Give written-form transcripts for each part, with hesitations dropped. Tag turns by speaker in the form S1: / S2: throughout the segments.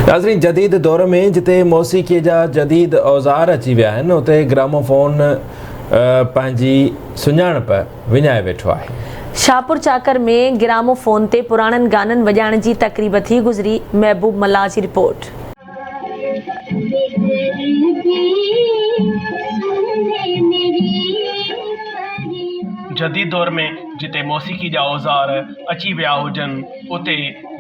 S1: ناظرين جديد دور ۾ جتي موسيقي جا جديد اوزار اچي ويا آهن اتي گراموفون پنهنجي سڃاڻپ وڃائي ويٺو آهي.
S2: شاهپور چاڪر ۾ گراموفون تي پراڻن گانن وڄائڻ جي تقريب ٿي گذري، محبوب ملاح جي رپورٽ.
S3: جديد دور ۾ جتي موسيقي جا اوزار اچي ويا هجن اتي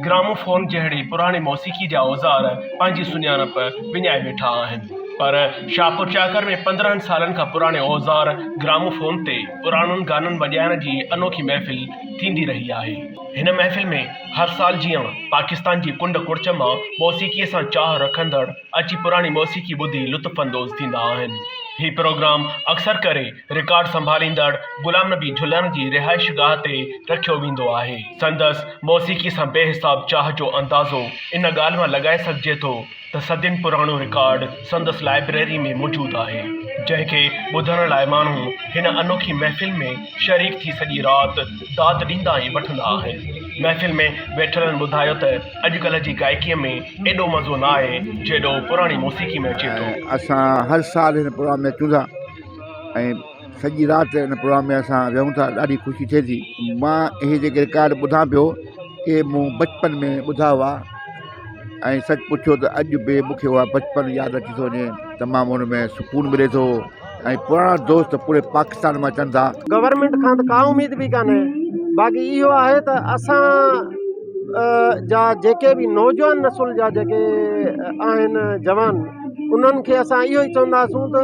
S3: گراموفون جهڙي پراڻي موسيقي جا اوزار پنهنجي سڃاڻپ وڃائي ويٺا آهن پر شاهپور چاڪر ۾ 15 سالن کان پراڻي اوزار گراموفون تي پراڻن گانن وڄائڻ جي انوکي محفل ٿيندي رهي آهي. هن محفل ۾ هر سال جيان پاڪستان جي ڪنڊ ڪڙڇ مان موسيقي سان چاهه رکندڙ اچي پراڻي موسيقي ٻڌي لطف اندوز ٿيندا آهن. هي پروگرام اڪثر ڪري رڪارڊ سنڀاليندڙ غلام نبي جھلڻ جي رهائش گاهه تي رکيو ويندو آهي. سندس موسيقي سان بي حساب چاهه جو اندازو ان ڳالهه مان لڳائي سگهجي ٿو ته صدين پراڻو رڪارڊ سندس لائبريري ۾ موجود آهي، جنهن کي ٻڌڻ لاء ماڻهو هن انوکي محفل ۾ شريڪ ٿي سڄي رات داد ڏيندا ۽ وٺندا آهن. محفل ۾ ويٺلن ٻڌايو ته اڄڪلهه جي گائڪيء ۾ ايڏو مزو نه آهي جيڏو پراڻي موسيقي ۾ اچي ٿو.
S4: اسان هر سال هن پروگرام ۾ اچون ٿا ۽ سڄي رات هن پروگرام ۾ اسان ويهون ٿا ڏاڍي خوشي ٿئي ٿي. مان اهي جيڪي رڪارڊ ٻڌان پيو اهي مون بچپن ۾ ٻڌا هئا ۽ سچ پڇو ته اڄ به مون کي اها بچپن ياد اچي ٿو وڃي تمام ان ۾ سڪون ملي ٿو ۽ پراڻا دوست پوري پاڪستان مان اچن ٿا.
S5: گورنمينٽ کان ته ڪا اميد به ڪانهي باقي اهو آهي ته اسان جا جيڪي به نوجوان نسل جا جيڪي آهن جوان انهن کي اسان اهو ئي چونداسون ته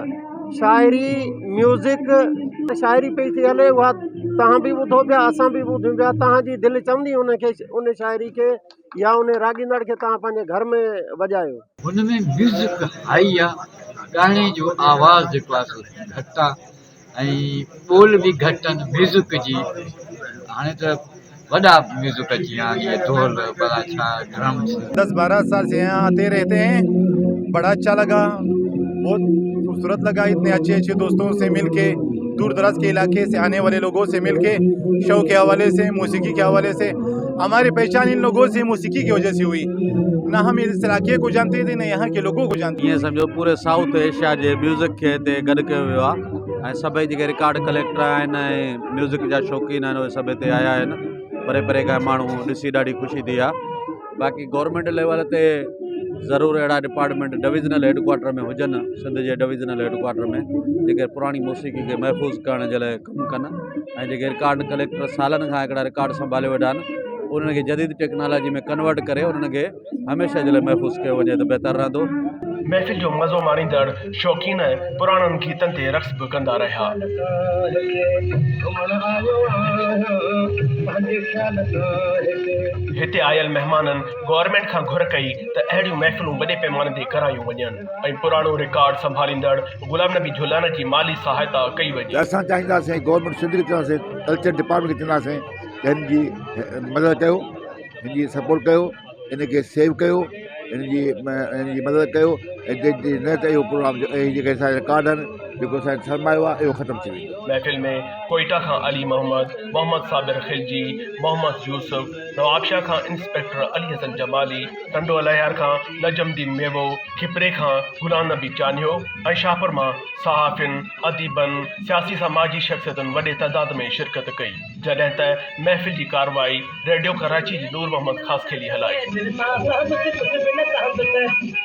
S5: شاعري ميوزڪ شاعري پئي ٿي هلي اها توهان به ٻڌو پيا اسان به ٻڌون پيا توهان جي دل چوندي ان کي ان شاعري کي يا ان راڳيندڙ کي توهان پنهنجي گهر ۾ وڄايو.
S6: هن ۾ ميوزڪ هائي آ ڳائڻي جو آواز جيڪو آ سو گهٽ آ ۽ ٻول به گهٽ آهن ميوزڪ جي هاڻي ته وڏا ميوزڪ اچي ويا آهن جيئن ڍول بلا ڇا ڊرمس.
S7: دس بارہ سال سے یہاں آتے رہتے ہیں بڑا اچھا لگا بہت خوبصورت لگا اتنے اچھے اچھے دوستوں سے مل کے دور دراز کے علاقے سے آنے والے لوگوں سے مل کے شو کے حوالے سے موسیقی کے حوالے سے ہماری پہچان ان لوگوں سے موسیقی کی وجہ سے ہوئی نہ ہم اس علاقے کو جانتے تھے نہ یہاں کے لوگوں کو جانتے
S8: ائين سمجهو پوري سائوٿ ايشيا جي ميوزڪ کي هتي گڏ ڪيو ويو آهي ۽ سڀئي جيڪي رڪارڊ ڪليڪٽر آهن ۽ ميوزڪ جا شوقين آهن اهي سڀ هتي آيا آهن پري پري کان ماڻهو ڏسي ڏاڍي خوشي ٿي آهي باقي گورنمينٽ ليول تي ضرور اهڙا ڊپارٽمينٽ ڊويزنل هيڊ ڪوارٽر ۾ هجن سنڌ جي ڊويزنل هيڊ ڪوارٽر ۾ جيڪي پراڻي موسيقي کي محفوظ ڪرڻ جي لاء ڪم ڪن ۽ جيڪي رڪارڊ ڪليڪٽر سالن کان هڪڙا رڪارڊ سنڀالي ويٺا آهن انهن کي جديد ٽيڪنالاجي ۾ ڪنورٽ ڪري انهن کي هميشه جي لاء محفوظ ڪيو وڃي ته بهتر رهندو.
S3: محفل جو مزو ماڻيندڙ شوقين پراڻن گيتن تي رقص به ڪندا رهيا. هتي آيل مهمانن گورنمينٽ کان گهر ڪئي ته اهڙيون محفلون وڏي پيماني تي ڪرايون وڃن ۽ پراڻو رڪارڊ سنڀاليندڙ غلام نبي جھولڻ جي مالي سهائتا ڪئي وڃي.
S4: اسان چاهينداسين گورنمينٽ سنڌ کي چونداسين ڪلچر ڊپارٽمينٽ کي چونداسين ته هن جي مدد ڪيو هن جي سپورٽ ڪيو ان کي سيو ڪيو ان جي ان جي مدد ڪيو ۽ نه ته اهو پروگرام هي جيڪي اسان جا رڪارڊ آهن جيڪو اسان جو سرمايو آهي اهو ختم ٿي ويندو.
S3: محفل ۾ ڪوئيٽا کان علي محمد، محمد صابر خلجي، محمد يوسف، نوابشاهه کان انسپيڪٽر علي حسن جمالي، ٽنڊو الهيار کان نجم الدين ميوو، کپري کان غلام نبي چانهيو ۽ شاهپور مان صحافين، اديبن، سياسي سماجي شخصيتن وڏي تعداد ۾ شرڪت ڪئي. جڏهن ته محفل جي ڪارروائي ريڊيو ڪراچي جي نور محمد خاصخيلي هلائي.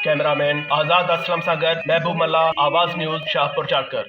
S3: ڪئميرا مين آزاد اسلم سان گڏ محبوب ملاح، آواز نيوز، شاهپور چاڪر.